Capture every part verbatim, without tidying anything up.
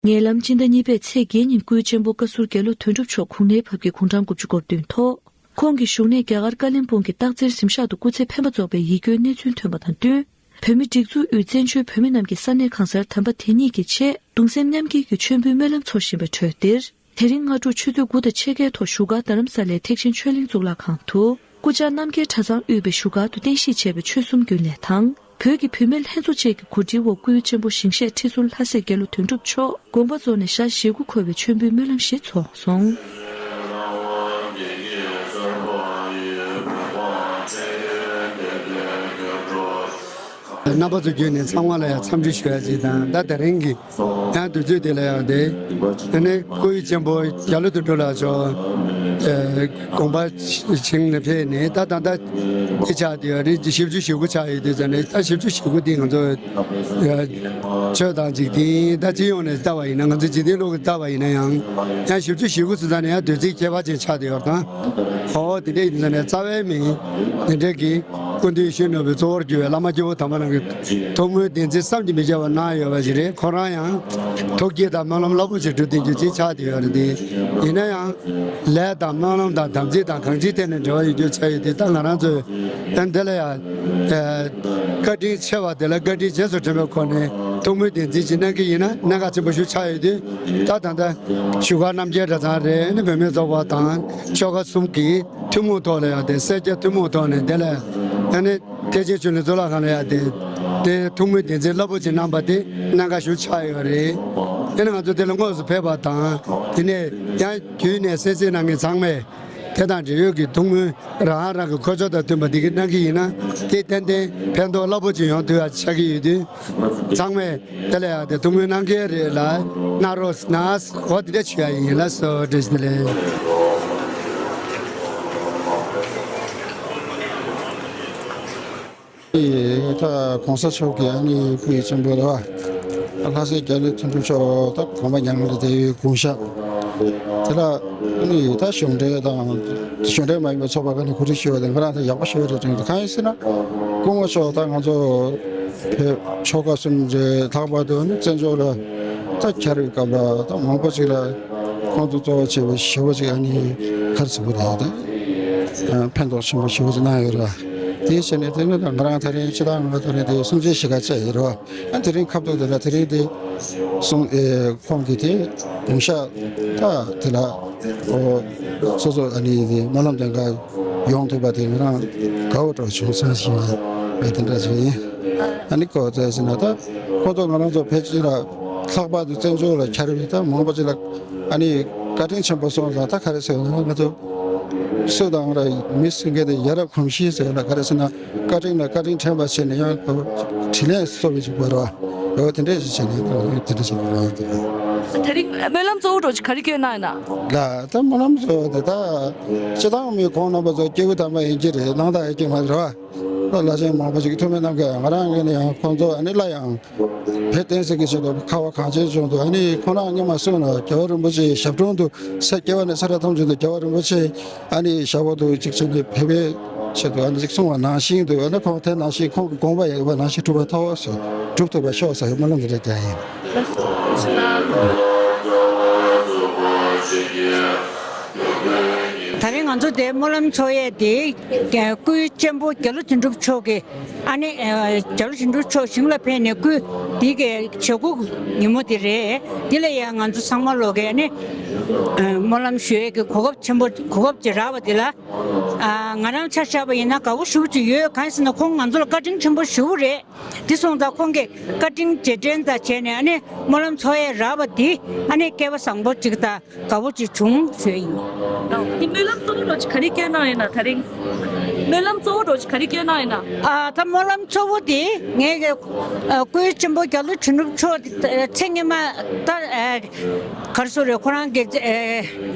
ཉེ་ལམ་སྤྱི་ཟླ་གཉིས་པའི་ཚེས་བརྒྱད་ཉིན་སྐུའི་གཅེན་པོ་བཀའ་ཟུར་རྒྱ་ལོ་དོན་གྲུབ་མཆོག་གུང་ནའི་བབས་ཀྱི་དགུང་གྲངས་དགུ་བཅུ་གོ་བདུན་ཐོག་ཁོང་གི་བཞུགས་གནས་རྒྱ་གར་ཀ་ལིམ་པོང་གི་སྟག་རྩེར་གཟིམ་ཤག་ཏུ་སྐུ་ཚེ་འཕེན་པ་རྫོགས་པའི་ཡིད་སྐྱོའི་གནས་ཚུལ་ཐོན་པ་དང་བསྟུན། བོད་མིའི་སྒྲིག་འཛུགས་དབུས་བཙན་བྱོལ་བོད་མི་རྣམས་ཀྱིས་ས་གནས་གང་སར་དམ་པ་དེ་ཉིད་ཀྱི་ཆེད་གདུང་སེམས་མཉམ་སྐྱེད་ཀྱི་མཆོད་འབུལ་སྨོན་ལམ་འཚོགས་བཞིན་པའི་འཕྲོས་འདིར། དེ་རིང་སྔ་དྲོ་ཆུ་ཚོད་དགུ་དང་ཕྱེད་ཀའི་ཐོག་བཞུགས་སྒར་རྡ་རམ་ས་ལའི་ཐེག་ཆེན་ཆོས་གླིང་གཙུག་ལག་ཁང་དུ། སྐུ་བཅར་རྣམ་རྒྱལ་གྲྭ་ཚང་དབུས་པའི་བཞུགས་སྒར་དུ་རྟེན་གཞི་བྱས་པའི་ཆོལ་གསུམ་རྒྱུན་ལས་དང་། བོད་ཀྱི་བུད་མེད་ལྷན་ཚོགས་བཅས་ཀྱི་གོ་སྒྲིག་འོག་སྐུའི་གཅེན་པོ་ཞིང་གཤེགས་ཁྲི་ཟུར་ལྷ་སྲས་རྒྱ་ལོ་དོན་གྲུབ་མཆོག་དགོངས་པ་རྫོགས་ནས་ཞག་ཞེ་དགུ་འཁོར་བའི་མཆོད་འབུལ་སྨོན་ལམ་ཞིག་ཚོགས་སོང་། རྣམ་པ་ཚོ་བརྒྱུད་ནས་ཚང་མ་ལ་ཡང་འཚམས་འདྲི་ཞུ་ཡ་ཅིག་དང་། ད་དེ་རིང་གི་ཡང་དུས་ཚོད་དེ་ལ་ཡང་དེ་ཨ་ནི་སྐུའི་གཅེན་པོ་རྒྱ་ལོ་དོན་གྲུབ་ལགས་མཆོག་དགོངས་པ་བྱིན་ལ་ཕེབས་ནས། ད་ད་ལྟ་དེ་ཆགས་དེ་ཡང་རེད། བཞི་བཅུ་ཞེ་དགུ་ཆགས་ཡོད་དུས་ཙང་ནས། ད་བཞི་བཅུ་ཞེ་དགུ་དེ་ང་ཚོ་ཆོས་དང་འཇིག་རྟེན། ད་སྤྱི་ཡོངས་ནས་ལྟ་བ་ཡིན་ན། ང་ཚོ་འཇིག་རྟེན་ལུགས་ཀྱིས་ལྟ་བ་ཡིན་ན་ཡང་། ཡང་བཞི་བཅུ་ཞེ་དགུ་ཟེར་ཙང་ནས་ཡང་དུས་ཚིགས་ཁྱད་པར་ཅན་ཆགས་དེ་ཡོད་དང་། ཨོ་དེ་འདྲ་ཡིན་ཙང་ནས་རྩ་བའི་མིང་དེ་འདྲ་གི་སྐུ་མདུན་ཞུ་ནོར་བུའི་གཙོ་བོར་གྱུར་བའི་བླ་མ་སྐྱེས་བུ་དམ་པ་རྣམས་ཀྱིས་ཐུགས་སྨོན་བདེན་ཚིག་བསམ་གྱིས་མི་ཁྱབ་པ་གནང་ཡོད་པ་ཞིག་རེད། ཁོ་རང་ཡང་ཐུགས་བསྐྱེད་དང་སྨོན་ལམ་རླབས་པོ་ཆེ་སྒྲུབ་བསྟན་རྒྱུ་ཅིག་ཆགས་བསྡད་ཡོད་རེད་དེ། ཡིན་ན་ཡང་ལས་དང་སྨོན་ལམ་དང་དམ་ཚིག་དང་གང་ཅིའི་ཐད་ནས་འབྲེལ་བ་ཡོད་རྒྱུ་ཆགས་ཡོད་དེ། ད་ང་རང་ཚོས་ཡང་འདི་ལ་ཡང་བཀའ་དྲིན་ཆེ་བ་དེ་ལ་བཀའ་དྲིན་རྗེས་སུ་དྲན་པའི་སྒོ་ནས་ཐུགས་སྨོན་བདེན་ཚིག་ཅིག་གནང་གི་ཡིན་ན་གནད་འགག་ཆེན་པོ་ཞིག་ཆགས་ཡོད་དུས། ད་ད་ལྟ་བཞུགས་སྒར་རྣམ་རྒྱལ་གྲྭ་ཚང་རེད། ཨ་ནི་བུད་མེད་ཚོགས་པ་དང་ཆོལ་ཁ་གསུམ་གྱི་ཐུན་མོང་ཐོག་ལ་ཡང་དེ་སེར་སྐྱ་ཐུན་མོང་ཐོག་ནས་དེ་ལ་ཨ་ནི་ཐེག་ཆེན་ཆོས་གླིང་གཙུག་ལག་ཁང་ལ་ཡང་དེ་དེ་ཐུགས་སྨོན་བདེན་ཚིག་རླབས་པོ་ཆེ་གནང་པ་དེ་གནད་འགག་ཞིག་ཆགས་ཡོད་རེད། ཨ་ནི་ང་ཚོ་དེ་ལ་དངོས་སུ་ཕེབས་པ་དང་། དེ་ནས་ཡང་བརྒྱུད་ནས་སེར་སྐྱ་ནང་གི་ཚང་མས་དེ་དང་འབྲེལ་ཡོད་ཀྱི་ཐུགས་སྨོན་རང་རང་གི་ཁོག་ཆོད་དང་མཐུན་པ་འདི་ག་གནང་གི་ཡིན་ན། དེ་ཏན་ཏན་ཕན་ཐོགས་རླབས་པོ་ཆེ་ཡོང་ཐུབ་ཡ་ཆགས་ཀྱི་ཡོད་དུས། ཚང་མས་དེ་ལ་ཡང་དེ་ཐུགས་སྨོན་གནང་གལ་རེད་ལ། གནང་རོགས་གནང་། འོ་དེ་འདྲ་ཞུ་ཡ་ཡིན་ལགས་སོ། བཀྲ་ཤིས་བདེ་ལེགས། ད་གོང་ས་མཆོག་གི་ཨ་ནི་སྐུ་ཡི་གཅེན་པོ་རེད་བ། ལྷ་སྲས་རྒྱ་ལོ་དོན་གྲུབ་མཆོག་ད་དགོངས་པ་མྱ་ངན་ལས་འདས་པའི་དགུང་ཞག་དེ་ལ། ཨ་ནི་ད་གཞུང་འབྲེལ་དང་གཞུང་འབྲེལ་མ་ཡིན་པའི་ཚོགས་པ་ཁག་ནས་གོ་སྒྲིག་ཞུས་པ་དེ་ང་རང་ཚོ་ཡག་པོ་ཞེ་པོ་རེད་དྲན་འདུག་གང་ཡིན་ཟེར་ན། སྐུ་ངོ་མཆོག་ད་ང་ཚོ་བོད་ཆོལ་ཁ་གསུམ་རེད། ལྷག་པར་དུ་ཨ་ནི་བཙན་བྱོལ་ལ་ད་འཁྱར་བའི་སྐབས་ལ་ད་མང་པོ་ཅིག་ལ་ཁོང་ཚོ་གཙོ་བོ་བྱས་པའི་ཞེ་པོ་ཅིག་ཨ་ནི་ག་རེ་ཟེར་དགོས་རེད། ད་ཕན་ཐོགས་ཆེན་པོ་ཞེ་པོ་ཅིག་གནང་ཡོད་རེད། དེའི་ཆ་ནས་དེ་ནི་ད་ང་རང་དེ་རིང་སྤྱི་བཏང་ང་དེ་རིང་དེ་གསུང་ཆོས་ཞུ་ག་བཅར་ཡོད་རེད་བ། ཨ་དེ་རིང་ཁ་ཐུག་དེ་ལ་དེ་རིང་དེ་གསུང་ཨེ་ཁོང་གིས་དེ་དགུང་ཞག་ད་དེ་ལ་ཨོ་སོ་སོ་ཨ་ནི་དེ་སྨོན་ལམ་དེ་འགའ་ཡོང་ཐུབ་པ་དེ་ང་རང་དགའ་བོ་འདྲ་བྱུང་སོང་ཞེས་ཨེ་དེ་འདྲ་ཞིག་ཡིན། ཨ་ནི་ཁོ་ཚོས་ཟེར་ན་ད་ཁོ་ཚོ་ང་རང་ཚོ་ཕལ་ཆེར་ལ་ལྷག་པར་དུ་བཙན་བྱོལ་ལ་འཁྱར་བའི་ད་མང་པོ་ཅིག་ལ་ཨ་ནི་བཀའ་དྲིན་ཆེན་པོ་སོང་ཙང་། ད་ག་རེ་ཟེར་ན་ང་ཚོ་སུ་དང་ར་མི་སེང་གེ་དེ་ཡ་རབས་གོམས་གཤིས་ཟེར་ལ་ག་རེ་ཟེར་ན། བཀའ་དྲིན་ལ་བཀའ་དྲིན་དྲན་པ་བྱས་ནས་ཡང་དྲིན་ལན་གསོ་བའི་ཅིག་བར་བ་འོ་དེ་འདྲས་ཞིག་བྱས་ནས་དེ་འདྲས་ཞིག་བར་བ། དེ་རིང་སྨོན་ལམ་གཙོ་བོ་འདྲ་ཅིག་ག་རེ་སྐྱོན་གནང་ཡིན་ན། ལ་ད་སྨོན་ལམ་གཙོ་བོ་དེ་ད་སྤྱི་བཏང་མི་ཁོང་རྣམ་པ་ཚོ་སྐྱེས་བུ་དམ་པ་ཡིན་གྱི་རེད། གནང་དག་ཡོད་ཀྱི་མ་རེད་བ། ད་བླ་ཆེན་མང་པོ་ཞིག་ཐུགས་སྨོན་གནང་གི། ང་རང་ངོས་ནས་ཡང་ཁོང་ཚོ་ཨ་ནི་སླར་ཡང་བོད་བསྟན་སྲིད་ཀྱི་ཆེད་དུ་ཁ་བ་གངས་ཅན་ལྗོངས་དུ་ཨ་ནི་ཁོང་རྣམ་སྙིང་མ་སུན་ནས་རྒྱལ་བ་རིན་པོ་ཆེའི་ཞབས་དྲུང་དུ་ས་སྐྱེ་བ་ནས་ཚེ་རབས་ཐམས་ཅད་དུ་རྒྱལ་བ་རིན་པོ་ཆེ་ཨ་ནི་ཞབས་འོག་ཏུ་གཅིག་བྱས་ནས་ཕེབས་པའི་ཆེད་དུ་ཨ་ནི་གཅིག་གསུངས་པ་ནང་བཞིན་དུ། ཨ་ནི་ཁོང་དེ་ནང་བཞིན་ཁོང་གི་དགོངས་པ་ཡོད་པ་ནང་བཞིན་འགྲུབ་པ་ཐོགས་སོ། འགྲུབ་ཐུབ་པ་ཤོག་ཟེར་སྨོན་ལམ་འདི་འདྲ་རྒྱག་ཡིན། ད་རིང་ང་ཚོ་དེ་སྨོན་ལམ་ཚོགས་ཡས་དེ་སྐུའི་གཅེན་པོ་རྒྱ་ལོ་དོན་གྲུབ་མཆོག་གི་ཨ་ནི་རྒྱ་ལོ་དོན་གྲུབ་མཆོག་ཞིང་ལ་ཕེབས་ནས་སྐུ་དེ་གི་བྱ་འགུགས་ཉིན་མོ་དེ་རེད། དེ་ལ་ཡང་ང་ཚོ་ཚང་མ་ལོག་གི་ཨ་ནི་སྨོན་ལམ་ཞུ་ཡས་ཀྱི་གོ་སྐབས་ཆེན་པོ་གོ་སྐབས་ཅིག་རག་པ་དེ་ལ། ང་རང་ཆ་བཞག་པ་ཡིན་ན་དགའ་བོ་ཞེ་པོ་ཅིག་ཡོད། གང་ཡིན་ཟེར་ན་ཁོང་ང་ཚོ་ལ་བཀའ་དྲིན་ཆེན་པོ་ཞེ་པོ་རེད། དེ་སོང་ཙང་ཁོང་གི་བཀའ་དྲིན་རྗེས་དྲན་དང་བྱས་ནས་ཨ་ནི་སྨོན་ལམ་ཚོགས་ཡས་རག་པ་འདི་ཨ་ནི་སྐལ་བ་བཟང་པོ་ཅིག་དང་དགའ་བོ་ཅིག་བྱུང་ཞུ་ཡིན། འདི་སྨོན་ལམ་གཙོ་བོ་འདྲ་ཅིག་ག་རེ་སྐྱོན་གནང་ཡིན་ན། ད་རིང་སྨོན་ལམ་གཙོ་བོ་འདྲ་ཅིག་ག་རེ་སྐྱོན་གནང་ཡིན་ན། ཨ་ད་སྨོན་ལམ་གཙོ་བོ་དེ་ངས་ཀྱི་སྐུའི་གཅེན་པོ་རྒྱ་ལོ་དོན་གྲུབ་མཆོག་དེ་ཚེ་སྔོན་མ་ད་གར་སོ་རེ་ཁོ་རང་གི་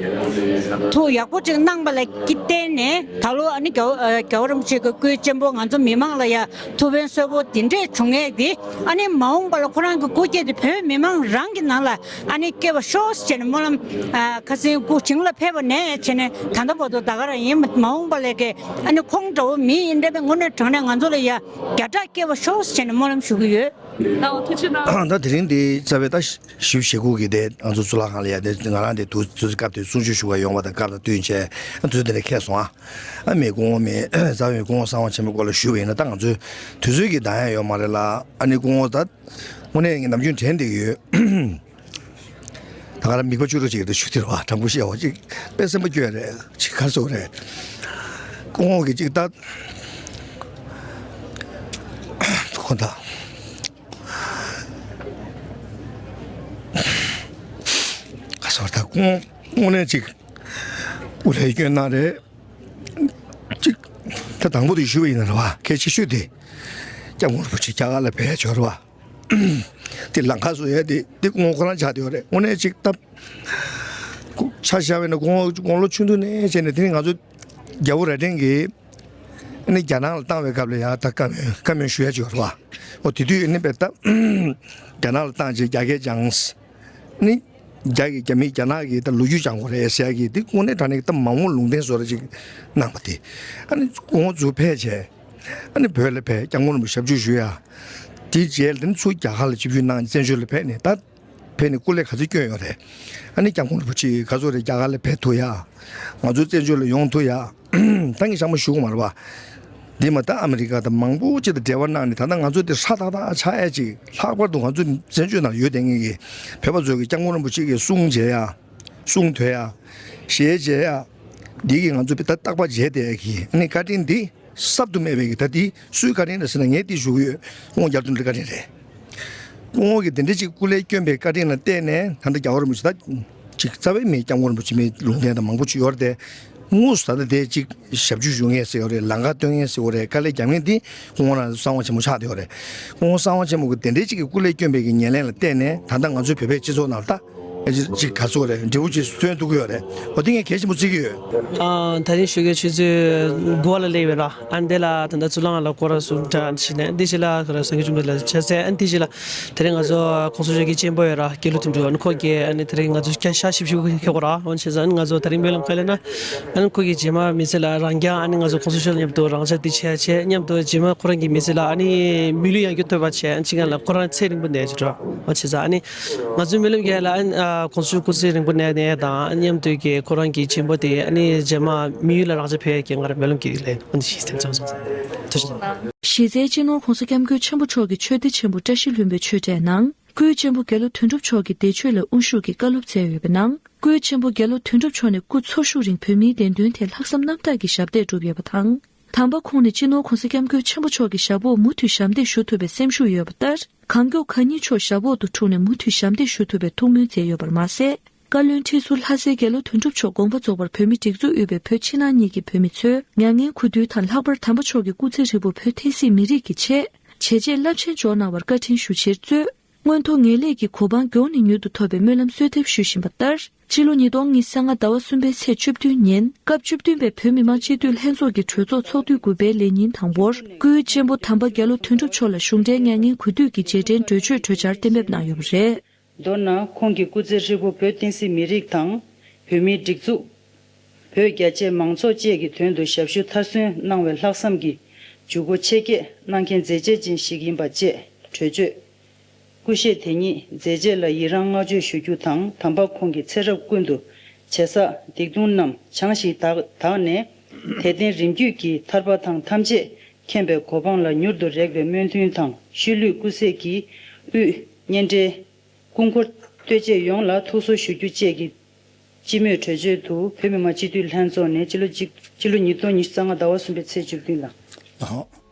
ཐུགས་ཡག་པོ་ཅིག་གནང་པ་ལ་བརྟེན་ནས་ད་ལོ་ཨ་ནི་རྒྱལ་བ་རིན་པོ་ཆེ་གི་སྐུའི་གཅེན་པོ་ང་ཚོ་མི་མང་ལ་ཡ་ཐུགས་ཕན་གསོས་པོ་དེ་འདྲས་བྱུང་ཡས་དེ་ཨ་ནི་མ་འོངས་པ་ལ་ཁོ་རང་གི་སྐུ་སྐྱེ་དེ་བོད་མི་མང་རང་གི་ནང་ལ་ཨ་ནི་སྐྱེ་བ་ཤོག་ཟེར་བྱས་ནས་སྨོན་ལམ་ཁ་སང་སྐུ་ཞིང་ལ་ཕེབས་པ་ནས་བྱས་ནས་ད་ལྟ་བར་དུ་ད་ག་རང་ཡིན། མ་འོངས་པ་ལ་གི་ཨ་ནི་ཁོ་པང་འདྲ་བོ་མི་ཡིན་འདྲ་བའི་དངོས་གནས་དྲང་གནས་ང་ཚོ་ལ་ཡ་བརྒྱ་ཕྲག་སྐྱེལ་བ་ཤོག་ཟེར་ནས་སྨོན་ལམ་ཞུ་གི་ཡོད། ད་དེ་རིང་འདི་རྩ་བའི་ད་ཞིབ་ཞེ་དགུ་གི་དེ་ང་ཚོ་གཙུག་ལག་ཁང་ལ་ཡ་དེ་ང་རང་དེ་དུས་ཚོད་སྐབས་དེ་གསུང་ཆོས་ཞུ་བ་ཡོང་བ་དང་སྐབས་དང་བསྟུན་བྱས་དུས་དེ་ནས་ཁེལ་སོང་ཨ། ཨ་མི་སྐུ་ངོ་མི་རྩ་བའི་སྐུ་ངོ་གསང་བ་ཆེན་པོའི་སྐོར་ལ་ཞུས་པ་ཡིན་ན་ད་ང་ཚོའི་དུས་ཚོད་ཀྱི་འདང་ཡ་ཡོད་མ་རེད་ལ། ཨ་ནི་སྐུ་ངོ་ད་དངོས་གནས་ངས་ནམ་རྒྱུན་དྲན་བསྡད་ཀྱི་ཡོད། ད་ག་རང་མིག་པ་བཅུ་དྲུག་ཅིག་རེད་ཞུ་དེ་རེད་བ། དྲང་པོ་བཤད་བ་ཅིག་དཔེ་སེམས་པ་སྐྱོ་རེད། ཅིག་ག་རེ་ཟེར་དགོས་རེད། སྐུ་ངོ་གི་ཅིག་ད་ཁོ་ད་ག་སོར་ད་སྐུ་ངོ་དངོས་གནས་ཅིག་དབུ་ལྷའི་སྐྱོན་གནང་རེད། ཅིག་ད་དང་པོ་དེ་ཞུ་བ་ཡིན་ན་རེད་བ། གལ་ཆེ་ཤོས་དེ་སྐྱབས་མགོན་རིན་པོ་ཆེ་རྒྱ་གར་ལ་ཕེབས་ཡ་ཆོག་རེད་བ། དེ་ལམ་ཁ་བཟོ་ཡ་དེ་དེ་སྐུ་ངོ་ཁོ་རང་ཆགས་བསྡད་ཡོད་རེད། དངོས་གནས་ཅིག་ད་ཆ་བཞག་པ་ཡིན་ན་སྐུ་ངོ་དགུང་ལོ་ཆུང་དུས་ནས་བྱས་ནས་དེ་ནི་ང་ཚོ་རྒྱལ་པོ་རྭ་སྒྲེང་གིས་ཨ་ནི་རྒྱ་ནག་ལ་བཏང་བའི་སྐབས་ལ་ཡ་ད་བཀའ་མོལ་བཀའ་མོལ་ཞུ་ཡ་ཅིག་ཡོད་རེད་བ། འོ་དེ་དུས་ཨ་ནི་བས་ད་རྒྱ་ནག་ལ་བཏང་རྗེས་རྒྱ་སྐད་སྦྱངས། ཨ་ནི་རྒྱ་གི་རྒྱ་མི་རྒྱ་ནག་གི་ད་ལོ་རྒྱུས་སྦྱང་དགོས་རེད་ཟེར་ཡ་གི་དེ་དངོས་གནས་དྲང་གནས་ད་མང་མོ་ལུང་བསྟན་བཟོ་འདྲ་ཅིག་གནང་བ་དེ། ཨ་ནི་སྐུ་ངོ་ཚུར་ཕེབས་བྱས། ཨ་ནི་བོད་ལ་ཕེབས་སྐྱབས་མགོན་རིན་པོ་ཆེ་ཞབས་ཕྱི་ཞུ་ཡ། དེའི་རྗེས་ལ་དེ་ནི་ཚུར་རྒྱ་གར་ལ་ཆིབས་བསྒྱུར་གནང་བཙན་བྱོལ་ལ་ཕེབས་ནས་ད་ཕེབས་ནས་སྐུ་ལས་ག་ཚོད་བསྐྱོན་ཡོད་རེད། ཨ་ནི་སྐྱབས་མགོན་རིན་པོ་ཆེ་ག་ཚོད་རེད་རྒྱ་གར་ལ་ཕེབས་ཐུབ་ཡ། ང་ཚོ་བཙན་བྱོལ་ལ་ཡོང་ཐུབ་ཡ། ད་ངས་ཚང་མ་ཞུ་གི་མ་རེད་བ། འདི་མ་ད་ཨ་མི་རི་ཀ་དང་མང་པོ་ཅིག་དང་འབྲེལ་བ་གནང་ནས་ད་ལྟ་ང་ཚོ་དེ་ཧྲ་ཐག་ཐག་ཆགས་ཡ་ཅིག་ལྷག་པར་དུ་ང་ཚོ་བཙན་བྱོལ་ནང་ཡོད་བསྡད་མཁན་གྱི་བོད་པ་ཚོ་གི་སྐྱབས་མགོན་རིན་པོ་ཆེ་གི་གསུང་བྱེད་ཡ། གསུང་ཐོས་ཡ། ཞལ་མཇལ་ཡ། འདི་གི་ང་ཚོ་ད་རྟག་པར་མཇལ་བསྡད་ཡ་གི་ཨ་ནི་བཀའ་དྲིན་འདི་གསབ་ཏུ་མེད་པའི་གི་ད་འདི་སུའི་བཀའ་དྲིན་རེད་ཟེར་ན་ངས་འདི་ཞུ་གི་ཡོད། དབང་རྒྱལ་དོན་གྱི་བཀའ་དྲིན་རེད། སྐུ་ངོ་གིས་དེ་འདྲ་ཅིག་སྐུ་ལས་བསྐྱོན་པའི་བཀའ་དྲིན་ལ་བརྟེན་ནས་ད་ལྟ་རྒྱལ་བ་རིན་པོ་ཆེ་ད་ཅིག་རྩ་བའི་མི་སྐྱབས་མགོན་རིན་པོ་ཆེ་མི་ལུང་བསྟན་དང་མང་པོ་ཅིག་ཡོད་རེད་དེ། དངོས་སུ་ད་ལྟ་དེ་ཅིག་ཞབས་ཕྱི་ཞུ་མཁན་ཟེར་ཡོད་རེད། ལམ་ཁ་སྟོན་མཁན་ཟེར་ཡོད་རེད། དཀའ་ལས་རྒྱག་མཁན་དེ་སྐུ་ངོ་རང་གསང་བ་ཆེན་མོ་ཆགས་བསྡད་ཡོད་རེད། སྐུ་ངོ་གསང་བ་ཆེན་མོ་གི་དེ་འདྲའི་ཅིག་གི་སྐུ་ལས་བསྐྱོན་པའི་གི་ཉེར་ལེན་ལ་བརྟེན་ནས་ད་ལྟ་ང་ཚོའི་བོད་པའི་སྤྱི་ཚོགས་ནང་ལ་ད་ཅིག་ག་ཚོད་རེད་འབྲས་བུ་ཅིག་སོན་ཐུབ་ཀྱི་ཡོད་རེད། འོ་དེ་ངས་གལ་ཆེན་པོ་བརྩི་གི་ཡོད། ཨ། ད་རིང་ཞོགས་ཀས་ཆུ་ཚོད་དགུ་པ་ལ་སླེབས་ཡོད་ར། ཨ་འདི་ལ་ད་ལྟ་གཙུག་ལག་ཁང་ལ་སྐོར་ར་སུ་འདྲ་ཞིག་ནས་འདི་ཞིག་ལ་ཁ་ར་སངས་རྒྱས་བཅོམ་ལྡན་འདས་ལ་ཕྱག་འཚལ། ཨ་འདི་ཞིག་ལ་དེ་རིང་ང་ཚོ་གོང་ས་མཆོག་གི་གཅེན་པོ་ཡོད་ར་དགེ་ལུགས་དོན་གྲུབ། ཨ་ནི་ཁོ་གིས་ཨ་ནི་དེ་རིང་ང་ཚོ་སྐྱ་ཤ་ཞིབ་ཞིབ་ཁྱེར་གོ་ར། འོན་ཆེ་ས་ཨ་ནི་ང་ཚོ་དེ་རིང་སྨོན་ལམ་ག་ལེ་ན་ཨ་ནི་ཁོ་གིས་རྗེས་མ་མི་ཚེ་ལ་རང་རྐྱང་ཨ་ནི་ང་ཚོ་གོང་ས་མཆོག་མཉམ་དུ་རང་ཤག་འདི་བྱས་བྱས་མཉམ་དུ་རྗེས་མ་ཁོ་རང་གི་མི་ཚེ་ལ་ཨ་ནི་མི་ལུས་ཡང་རྒྱུ་ཐོབ་པ་བྱས། ཨ་ནི་ཅི་ག་ལ་ཁོ་རང་ཚེ་རིང་པོ་གནས་ཅི་འགྲོ། འོན་ཆེ་ས་ཨ་ནི་ང་ཚོའི་སྨོན་ལམ་ག་ལ་ཨ་ནི་ཨ་གོང་ས་མཆོག་སྐུ་ཚེ་རིང་པོ་གནས་གནས་དང་ཨ་ནི་མཉམ་དུ་གི་ཁོ་རང་གི་གཅེན་པོ་དེ་ཨ་ནི་རྗེས་མ་མི་ཡུལ་ལ་རང་ཤག་ཕེབས་ཡ་གི་ང་རང་སྨོན་ལམ་གྱི་ལས་ཨ་ནི་ཞིག་སེམས་ཚོམས་སོང་། ཐུགས་རྗེ་གནང་། གཞི་རྩའི་སྤྱི་ནོར་༸གོང་ས་༸སྐྱབས་མགོན་ཆེན་པོ་མཆོག་གི་ཆོས་སྡེ་ཆེན་པོ་བཀྲ་ཤིས་ལྷུན་པོའི་ཆོས་གྲྭའི་ནང་། སྐུའི་གཅེན་པོ་དགེ་ལོ་དོན་གྲུབ་མཆོག་གིས་བདེ་ཆོས་ལ་དབུ་བཞུགས་ཀྱིས་བཀའ་སློབ་སྩལ་ཡོད་པའི་ནང་། སྐུའི་གཅེན་པོ་དགེ་ལོ་དོན་གྲུབ་མཆོག་ནས་སྐུ་འཚོ་བཞུགས་རིང་བོད་མིའི་བདེན་དོན་ཐད་ལྷག་བསམ་རྣམ་དག་གིས་ཞབས་འདེགས་བསྒྲུབས་ཡོད་པ་དང་། དམ་པ་ཁོང་ནས་སྤྱི་ནོར་༸གོང་ས་༸སྐྱབས་མགོན་ཆེན་པོ་མཆོག་གི་ཞབས་འོག་མུ་མཐུད་ཞབས་འདེགས་ཞུ་ཐུབ་པའི་སེམས་ཤུགས་ཡོད་པ་ལྟར། གང་མགྱོགས་གང་ཉིད་མཆོག་ཞབས་འོག་ཏུ་འཁྲུངས་ནས་མུ་མཐུད་ཞབས་འདེགས་ཞུ་ཐུབ་པའི་ཐུགས་སྨོན་མཛད་ཡོད་པར་མ་ཟད། བཀའ་བློན་ཁྲི་ཟུར་ལྷ་སྲས་དགེ་ལོ་དོན་གྲུབ་མཆོག་དགོངས་པ་རྫོགས་པར་བོད་མི་སྒྲིག་འཛུགས་དབུས་པའི་བོད་ཕྱི་ནང་གཉིས་ཀྱི་བོད་མི་ཚོས་མྱ་ངན་གུས་འདུད་དང་། ལྷག་པར་དམ་པ་མཆོག་གི་སྐུ་ཚེ་ཧྲིལ་པོ་བོད་བསྟན་སྲིད་མི་རིགས་ཀྱི་ཆེད་བྱས་རྗེས་རླབས་ཆེན་འཇོག་གནང་བར་བཀའ་དྲིན་ཞུ་ཕྱིར་གཙོས། མངོན་མཐོ་ངེས་ལེགས་ཀྱི་གོ་འཕང་མགྱོགས་ནས་མྱུར་དུ་ཐོབ་པའི་སྨོན་ལམ་གསོལ་འདེབས་ཞུ་བཞིན་པ་ལྟར། ཕྱི་ལོ་ཉིས་སྟོང་ཉི་ཤུ་རྩ་ལྔ་ཟླ་བ་གསུམ་པའི་ཚེས་བཅུ་བདུན་ཉིན་སྐབས་བཅུ་བདུན་པའི་བོད་མི་མང་སྤྱི་འཐུས་ལྷན་ཚོགས་ཀྱི་གྲོས་ཚོགས་ཚོགས་དུས་དགུ་པའི་ལས་ཉིན་དང་པོར། སྐུའི་གཅེན་པོ་དམ་པ་དགེ་ལོ་དོན་གྲུབ་མཆོག་ལ་གཞུང་འབྲེལ་མྱ་ངན་གུས་འདུད་ཀྱི་རྗེས་དྲན་གྲོས་ཆོད་གྲོས་འཆར་གཏན་འབེབས་གནང་ཡོད་པ་རེད། མདོར་ན་ཁོང་གི་སྐུ་ཚེ་ཧྲིལ་པོ་བོད་བསྟན་སྲིད་མི་རིགས་དང་བོད་མིའི་སྒྲིག་འཛུགས། བོད་རྒྱ་ཆེ་མང་ཚོགས་བཅས་ཀྱི་དོན་དུ་ཞབས་ཞུ་མཐར་སོན་གནང་བའི་ལྷག་བསམ་གྱི་འཇུག་སྒོ་ཆེ་བསྐྱེད་གནང་མཁན་མཛད་རྗེས་ཅན་ཞིག་ཡིན་པ་བཅས་གྲོས་ཆོད། སྐུ་གཤེགས་དེ་ཉིད་མཛད་རྗེས་ལ་ཡི་རང་བསྔགས་བརྗོད་ཞུ་རྒྱུ་དང་། དམ་པ་ཁོང་གི་ཚེ་རབས་ཀུན་ཏུ་བྱས་བསགས་སྡིག་ལྟུང་རྣམས་བྱང་ཞིང་དག་དག་ནས་དད་ལྡན་རིམ་བརྒྱུད་ཀྱི་ཐར་པ་དང་ཐམས་ཅད་མཁྱེན་པའི་གོ་འཕང་ལ་མྱུར་དུ་རེག་པའི་སྨོན་འདུན་དང་། ཤུལ་ལུས་སྐུ་གཤེགས་ཀྱི་དབུས་གཉན་འབྲེལ། སྐུ་འཁོར་བསྟོད་ཆས་ཡོངས་ལ་ཐུགས་གསོ་ཞུ་རྒྱུ་བཅས་ཀྱི་སྤྱི་མོས་གྲོས་ཆོད་དུ་བོད་མི་མང་སྤྱི་འཐུས་ལྷན་ཚོགས་ནས་སྤྱི་ལོ་གཅིག་སྤྱི་ལོ་ཉིས་སྟོང་ཉི་ཤུ་རྩ་ལྔ་ཟླ་བ་གསུམ་པའི་ཚེས་བཅུ་བདུན་ལ། ཨོ།